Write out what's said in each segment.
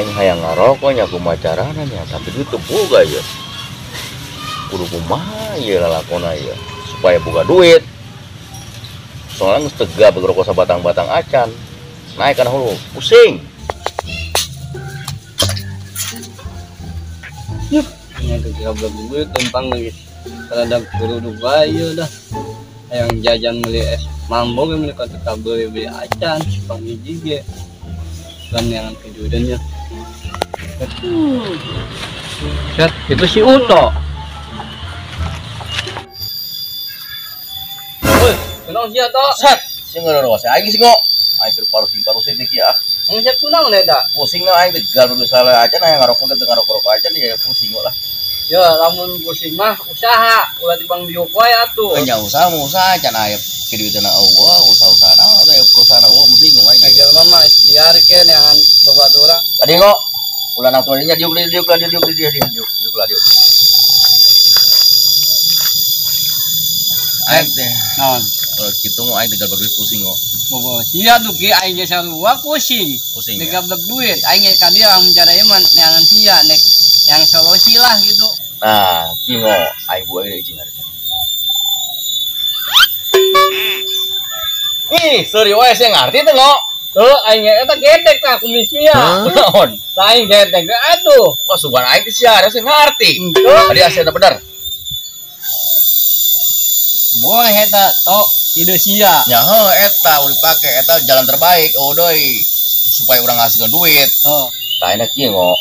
Aing hayang ngarokok nya kumaha carana nya, tapi duit teu boga ieu. Kudu kumaha ieu lalakona ieu supaya boga duit. Soalnya geus tegap ngerokok sabatang-batang acan. Naik kana hulu, pusing. Yup, nya gegablek duit tumpang lagi. Terhadap geruduk bae ieu dah. Hayang jajan beli es mambo ge meuli ka beli acan, pang hiji ge. Kan yang kejudannya. Set, itu si Uto. Woi, kunaon sia to? Set, sing ngeureuh si aing sih kok. Aing keur parusing-parusing teh kieu ah. Set kunaon eta? Pusing na aing tegal kudu salah acan hayang ngarokok teh ngarokok acan ya pusing lah. Ya, lamun pusing mah usaha, ulah tibang diuk wae atuh. Nya usaha mah usaha can aya kiduitna eueuh, usaha-usaha naon aya perusahaan eueuh mah bingung aing. Jelema mah ikhtiar ke neangan babaturan. Tadi kok ulah nang tuanya diuk diuk diuk diuk diuk diuk diuk lah diuk. Aing teh naon? Kitu ngo aing tegal berduit pusing ngo. Bobo sia tuh ki aing ge sarua pusing. Pusing. Negablek duit aing ge ka dieu lamun cara ieu mah neangan sia nek yang solusi lah gitu. Nah, ki ngo aing buat deui cing hareup. Ih, serius wae sih ngarti teh ngo. Tuh aing eta gedek tah kumis sia. Naon? Lain gedek atuh. Wah, sugan aing teh sia sih ngarti. Tadi asli bener. Boleh eta tok ide sia. Nya heuh eta ulah dipake eta jalan terbaik eueuh deui supaya urang ngasilkeun duit. Heeh. Tah enak kieu ngo.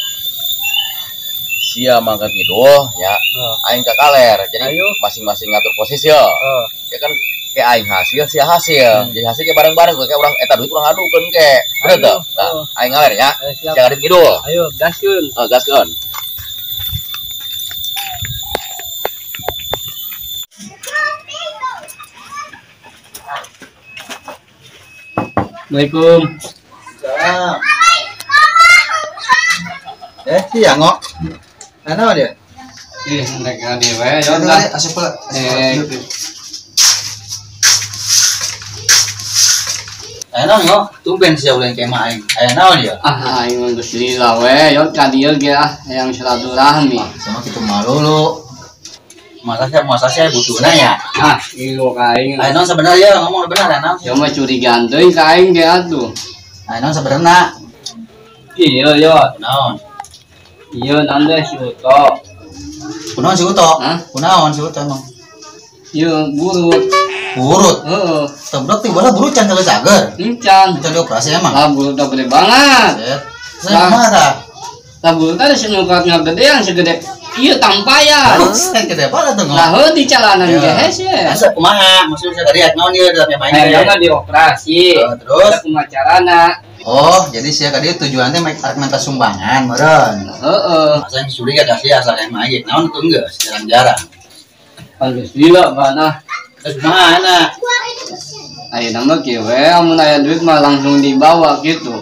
Sia mangkat ngidul nya. Aing ka kaler. Jadi masing-masing ngatur posisi ya. Ya kan kayak aing hasil sia hasil. Jadi hasil kayak bareng-bareng kayak urang eta duit urang adukeun ke. Bener teu? Nah, aing ngaler nya. Sia ngadit ngidul. Ayo gaskeun. Heeh, gaskeun. Assalamualaikum. Salam. Siang ngok. Ana dia? Ih, mereka dia wae yo dah. Asup pula. Aya naon ngok? Tumben sia ulah kemah aing. Aya naon dia? Ah, aing mah geus lila we, yo ka dieu ge ah hayang silaturahmi. Sama kitu malu lu. Masa sih butuhna ya? Ah, ieu ka aing. Aya naon sebenarnya ngomong benar aya naon? Yo mah curigaan teuing ka aing ge atuh. Aya naon sebenarnya? Iya yo. Naon? Iya naon teh si Uto. Kunaon si Uto? Hah? Kunaon si Uto emang? Iya burut. Burut? Heeh. Teblok teh bola burut can geus cager. Encan. Can dioperasi emang? Lah burut teh gede banget. Set. Kumaha tah? Lah burut teh senyukat ngagedean segede ieu tampayan. Set gede banget tuh. Lah heuh di calanan ge hese. Asa kumaha? Maksudnya tadi naon ieu dalam main. Hayang mah dioperasi. Terus kumaha carana? Oh, jadi sia ka dieu tujuannya mek arek minta sumbangan meureun. Heeh. Asa yang curiga ka sia asa kayak mah naon tuh geus jarang-jarang. Geus lila bana. Terus kumaha na? Ayeuna mah kieu we, amun aya duit mah langsung dibawa gitu.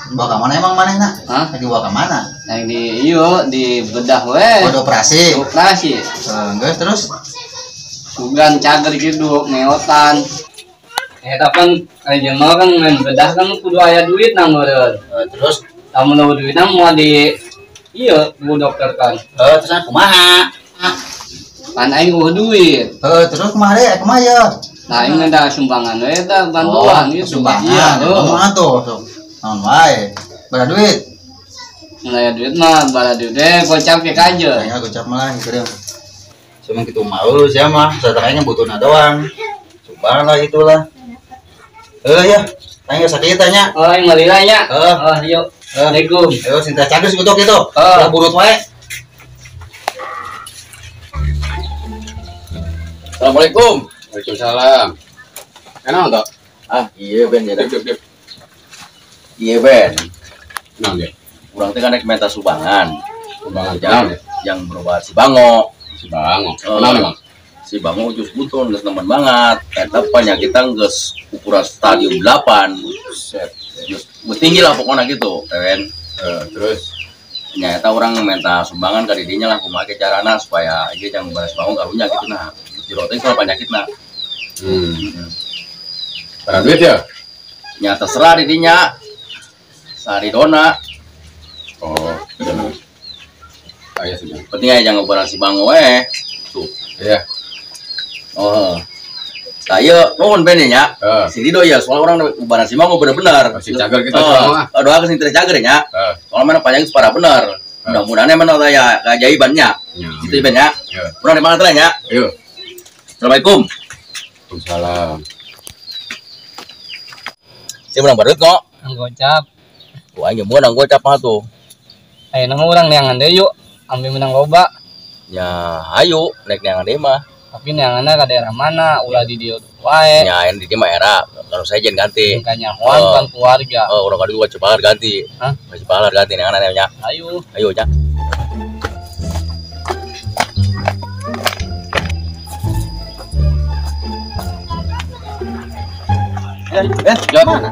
Dibawa ka mana emang manehna? Hah? Dibawa ka mana? Yang di ieu di bedah we. Oh, dioperasi. Dioperasi. Heeh, geus terus sugan cager gitu meotan. Eta kan aya jelema kan main bedah kan kudu aya duit na meureun. Terus lamun eueuh duitna moal di ieu ku dokter kan. Heeh, terus kumaha? Pan aing eueuh duit. Heeh, terus kumaha deui? Kumaha ye? Nah, aing minta sumbangan we eta bantuan gitu. Sumbangan. Iya, kumaha tuh? Naon wae? Bara duit. Mun aya duit mah bara duit we gocap ke kaje. Aya gocap mah gitu deh. Cuma kitu malu sia mah, satangnya butuhna doang. Sumbangan lah itulah. Ya, aing geus sakit nya. Oh, aing meuli nya. Heeh. Oh, yuk. Assalamualaikum. Ayo sinta cages kutok itu. Ulah burut wae. Assalamualaikum. Waalaikumsalam. Enak toh? Ah, iya Ben ya. Dip. Iya Ben. Naon ge? Urang teh kan rek minta sumbangan. Sumbangan naon ya? Yang berobat si Bango. Si Bango. Naon emang? Si Bango jus butuh geus nemen banget. Eta penyakitna geus ukuran stadium 8. Buset. Geus tinggi lah pokoknya gitu, Ben. Terus nya eta urang minta sumbangan ka didinya lah kumaha ge carana supaya ieu jang balas Bango karunya gitu nah. Jero teh soal penyakitna. Para duit ya? Nya terserah didinya. Saridona. Oh, sudah. Ayo sudah. Penting aja jangan barang si Bango eh. Tuh. Iya. Oh. Saya nuhun Ben nya. Sing Rido ya soal orang barang si Bango bener-bener. Sing cager kita semua. Doa ke sing cager nya. Soalnya mana panjang parah bener. Mudah-mudahan emang aya keajaibannya. Gitu Ben ya. Urang di mana teh nya? Ayo. Assalamualaikum. Waalaikumsalam. Saya menang barut kok. Gocap. Wah, aing menang gocap mah tuh. Ayo nama urang neangan deui yuk. Ambil menang loba. Ya, ayo naik neangan deui mah. Tapi neanganna ka daerah mana? Ulah di dieu wae. Ya, di dieu mah era. Kalau saya jangan ganti. Kanyahoan kan keluarga. Oh, urang ka dieu coba ganti. Hah? Coba ganti neangan nya. Ayo. Ayo nya. Mana?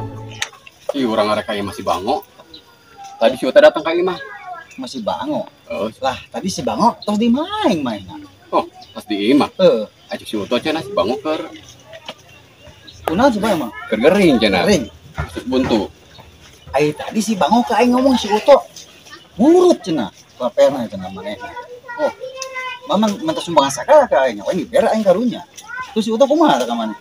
Ih, urang arek ka imah si Bango. Tadi si Uta datang ka imah. Masih Bango. Oh. Lah, tadi si Bango tos di main mainna. Oh, pas di imah. Heeh. Aja si Uta cenah si Bango keur kunaon si Bango mah? Keur gering cenah. Gering. Terus buntu. Ai tadi si Bango ka aing ngomong si Uto. Burut cenah. Paperna cenah manehna. Oh. Mamang menta sumbangan sakala ka aing, aing dibere aing karunya. Terus si Uto kumaha ka maneh?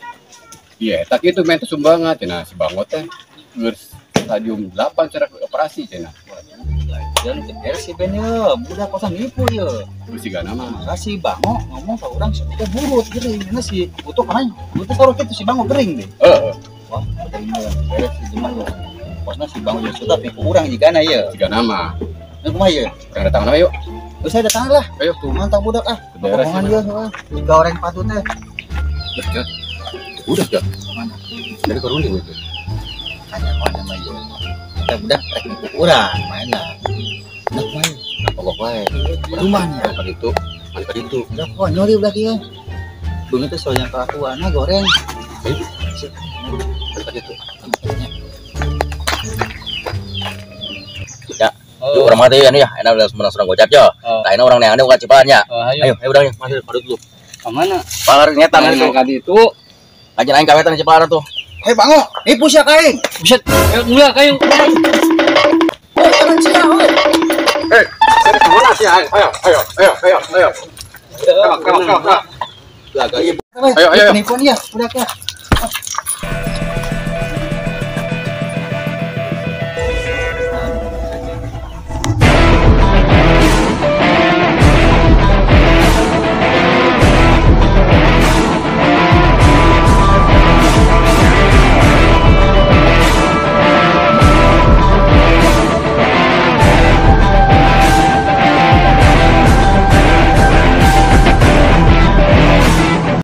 Iya, tak itu menta sumbangan cenah si Bango teh geus stadium 8 cara operasi cenah. Dan beres si Ben ya, budak kosan nipu ya. Terus sigana mah. Maka si Bango ngomong ke orang si Uto burut gering, karena si Uto kemana? Uto taruh itu si Bango gering deh. Heeh. Wah, bener beres si Jemar ya. Kosna si Bango jeung Uto nipu urang jigana ya. Sigana mah. Nah, kumaha ya? Urang datang yuk. Terus saya datang lah. Ayo. Tuh mantap budak ah. Beres Omongan dia soalnya. Jika orang patut teh. Udah, udah. Mana? Dari kerunding itu. Hanya mana mah ya. Kita budak rek nipu urang main lah. Nah, main. Pokok wae. Rumahnya kan itu, kan itu. Udah konyol ieu budak ieu. Beungeut teh soalnya kelakuanna goreng. Ayo. Kan itu. Ya. Yuk urang mah teh anu ya, enak udah menang surang gocap yo. Tah enak urang neangan ka Cipalar nya. Ayo, ayo urang masuk padut dulu. Ka mana? Palar ngetan itu. Ka ditu. Kajian aing kawetan Cipalar tuh. Hei Bango, nipu sia ka aing. Buset, ulah kayu. Oh, jangan sia, oi. Hei, dari kemana sih aing? Ayo, ayo, ayo, ayo, ayo. Ayo, ayo, ayo. Ayo, ayo. Nipu ya, budak ya.